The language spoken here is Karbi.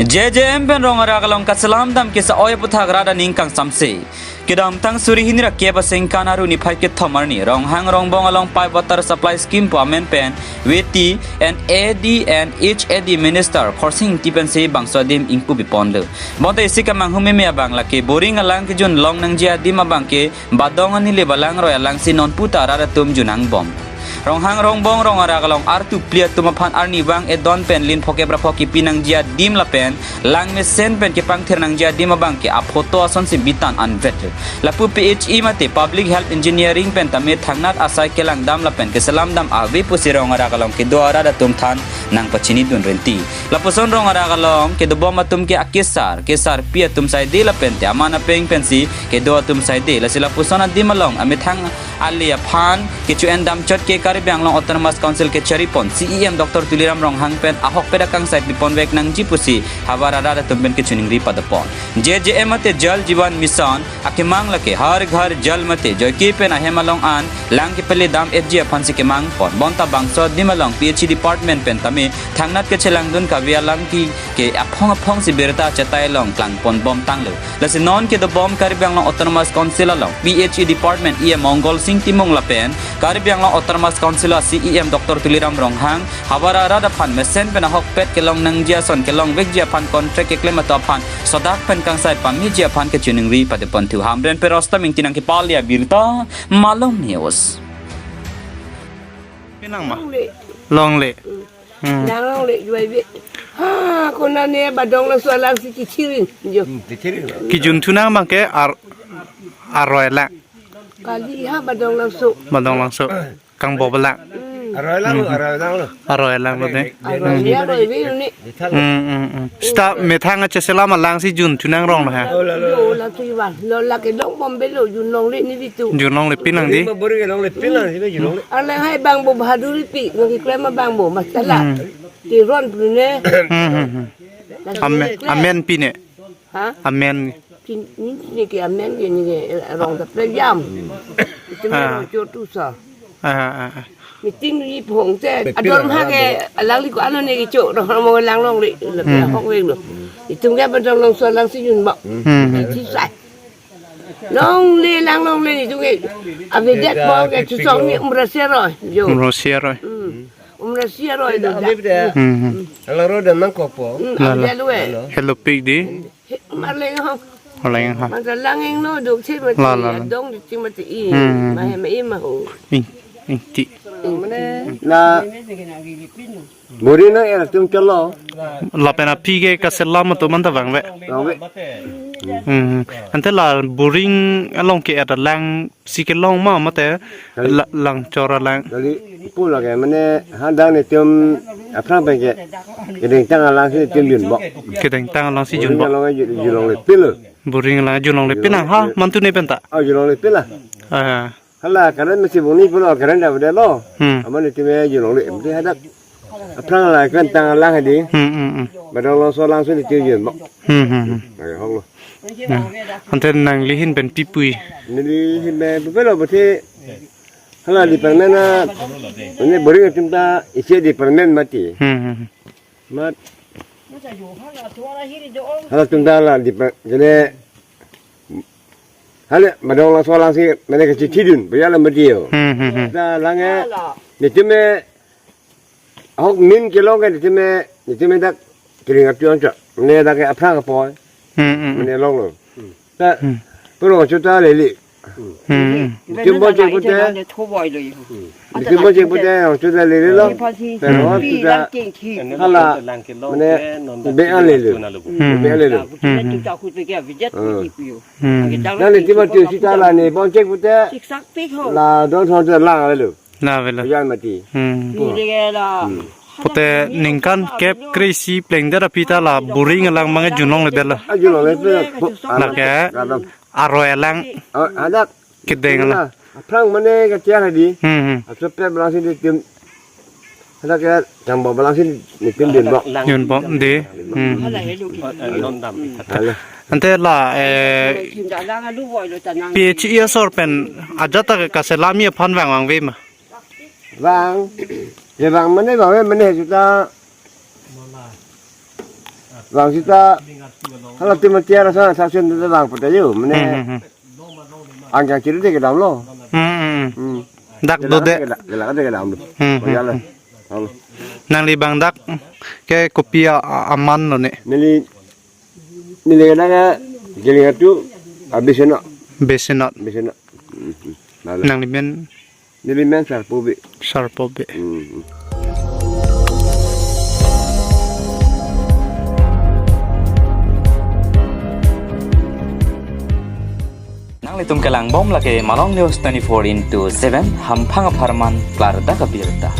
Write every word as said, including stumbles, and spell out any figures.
J J M pen Rong Arak along kachelam dam kesa-oi aputhak rat aning kangsamse. Kedamtang suri hini ra kep asengkan aru niphai kethom arni Ronghang Rongbong along pipe water supply scheme pu amen pen veti and A D and H A D minister Khorsing Engti pensi bangso adim ingpu piponlo. Bonta isi kemanghu meme abang lake boring alang kejun long nangji adim abang ke Badong anile balang roi alangsi nonputa rat atum junangbom. Ronghang Rongbong Rong Arak along artu phli atum aphan arnivang edon pen lin phokep ra phokep pi nangji adim lapen lang mesen pen kepangthir nangji adim abang ke aphoto asonsi bitan anvet. Lapu P H E mate Public Health Engineering pen tame thangnat asai kelang dam lapen keselam dam ave pusi Rong Arak along kedo arat atum than nangpachini dun renti. Lapuson Rong Arak along kedobom atum ke akesar, kesarpi atum saide lapen te aman apeng pensi kedo atum saide. Lasi lapuson adim along amethang ale aphan kecho-en damchot ke Karbi Anglong Autonomous Council kecharipon C E M Doctor Tuliram Ronghang pen ahokpet akangsai pipon vek nangji pusi havar arat atum pen kechoningri padapon. J J M mate Jal Jeevan Mission akemang lake Har Ghar Jal mate joike pen ahem along an lang kepele dam etji aphansi kemangpon. Bonta bangso adim along P H E department pen tame thangnat kechelang dun kave alang ki ke aphong aphongsi birta chetai along klangpon bomtanglo. Lasi non kedobom Karbi Anglong Autonomous Council along P H E department E M Mongol Sing Timung lapen Karbi Anglong Autonomous Council a C E M Doctor Tuliram Ronghang havar arat aphan mesen pen ahokpet kelong nangji ason kelong vekji aphan contract keklem atum aphan sodak pen kangsai pameji aphan kechoningri padapon thu. Hamren pen Rostam Engti nangkepale abirta Malong News. Pinang ma? Longle. Longle. Hmm. Nang longle juai be. Ha, konane Badong Langso alangsi kichirin. Jo. Kijun thunang abang ke ar-, aroi lang. Kali ha Badong Langso. Badong Langso. Kangbo balang. Hmm. Aroi lang, hmm, aroi lang lo. Aroi lang lo de. Aroi ya, aroi be ni. Hmm, hmm, hmm. Seta methang acheselam alangsi jun thunang rong lo ha. Oh, la, la. Yo, la tu iwan. Lo la kedongbom be lo, jun longle ni bitu. Jun longle pinang di. Boring longle pinang di, jun longle. Alang hai bang bo Bahadur pi, ngi klem abang bo, masalah. Hmm. Tiron pune. Hmm, hmm, hmm. Amen, amen pine. Ha? Amen. Pin, ni, ni ke amen ke ni ke, eh, rong ta prejam. Itu ah. Rong cho tu sa. Ah, ah, ah. Meeting ni phong te. Ador ma ke, alangli ko ano ne ke cho, rong mo lang longle, la, hmm, hok vek lo. Itum ke Badong Langso alangsi junbom. Hmm, hmm. Iti sai. Longle lang longle itum ke. Avedet po ke chusong ni Umrasier roi. Jo. Umrasier roi. Hmm. Umrasier roi do da. Hmm, hmm. Alang roi da nangkokpo. Hmm, la, la. Avedet lo eh. Hello pik di. He, marleng ho. Marleng ho. Mata langeng lo duk che mati. La, la, la. Adong di che mati i. Hmm, hmm, hmm. Mahe ma i ma ho. Eng, Engti. Eng. Na boring nang er atum cholo. Lapen aphi ke kaselam atum anta vangve. Vangve. Hmm. Ante la boring along ke er alang si kelong ma mate la, langchor alang. Kali pu lake mane hadak netum aphrang pen ke kedengtang alangsi netum junbom. Kedengtang alangsi junbom. Boring along jun, jun longle pilo. Boring alang jun longle pinang ha mantu ne penta. Oh, jun longle pila. Ah. Hala, current masi bung ni pulo, current da bede lo. Hmm. Aman netum jun longle, em, di hadak. Aphrang la kedengtang alang hadi. Hmm, hmm, hmm. Badong Langso alangsi netum junbom. Hmm, hmm, hmm. Ayo, hok lo. Hmm. Ante nangli ahin pen pi pui. Neli ahin pen pi pui lo, bete. Hala department na, ini boring atum ta isi department mati. Hmm, hmm, hmm. Mat. Hala atum ta la depa-, gini. Hala Badong Langso alangsi mane kachithi dun, baya la mati yo. Hmm, hmm, hmm. Ta lang eh, netum eh, ahok min kelong ke netum eh, netum eh dak kering atu ancha. Mane dak ke aphrang kapoi. Hmm, hmm, hmm. Mane long lo. Ta, hmm, puro chuta lele. Hmm. Kimbo chek pute. Kimbo chek pute, chuta lele lo. Pero chuta hala, mane, be an lele. Hmm. Be an lele. Hmm. Hmm. Nang ni tima tu sita la ni bon chek pute. La don thon te lang lele. La vela. Yan mati. Hmm. Hmm. Pute ningkan kep kre-isi plengdet aphi ta la boring alang mane jun longledet la. Ah, jun longle pila. Lake. Gadam. Aroi alang. Oh, hadak. Kedeng alang. Aphrang mane katiar hadi. Hmm, hmm. Aso pep alangsi netum. Hadak ya, kangbo alangsi netum junbom. Junbom de. Hmm. Hala. Ante la, eh, P H E asor pen ajat ta kaselam aphan vang vangve ma. Vang. Ye vang mane vangve mane chuta. Bang sita hala tim tiar sa sa sen ta bang pata yo mane Hmm, hmm, hmm. Angkang kiri de kedam lo. Hmm, hmm, hmm. Hmm. Dak do de. Kedam, kedam, kedam lo. Hmm, hmm, Ojala. hmm. Alo. Nangli bang dak ke kopi a, a, aman lo ne. Neli neli kedam ke giling atu abis na. Besenot. Abis na. Hmm, hmm. Lalo. Nangli men Neli men Sarpobe. Sarpobe. Hmm. Nanglitum kelang bom lake Malong News twenty-four into seven, hamphang apharman klardak abirta.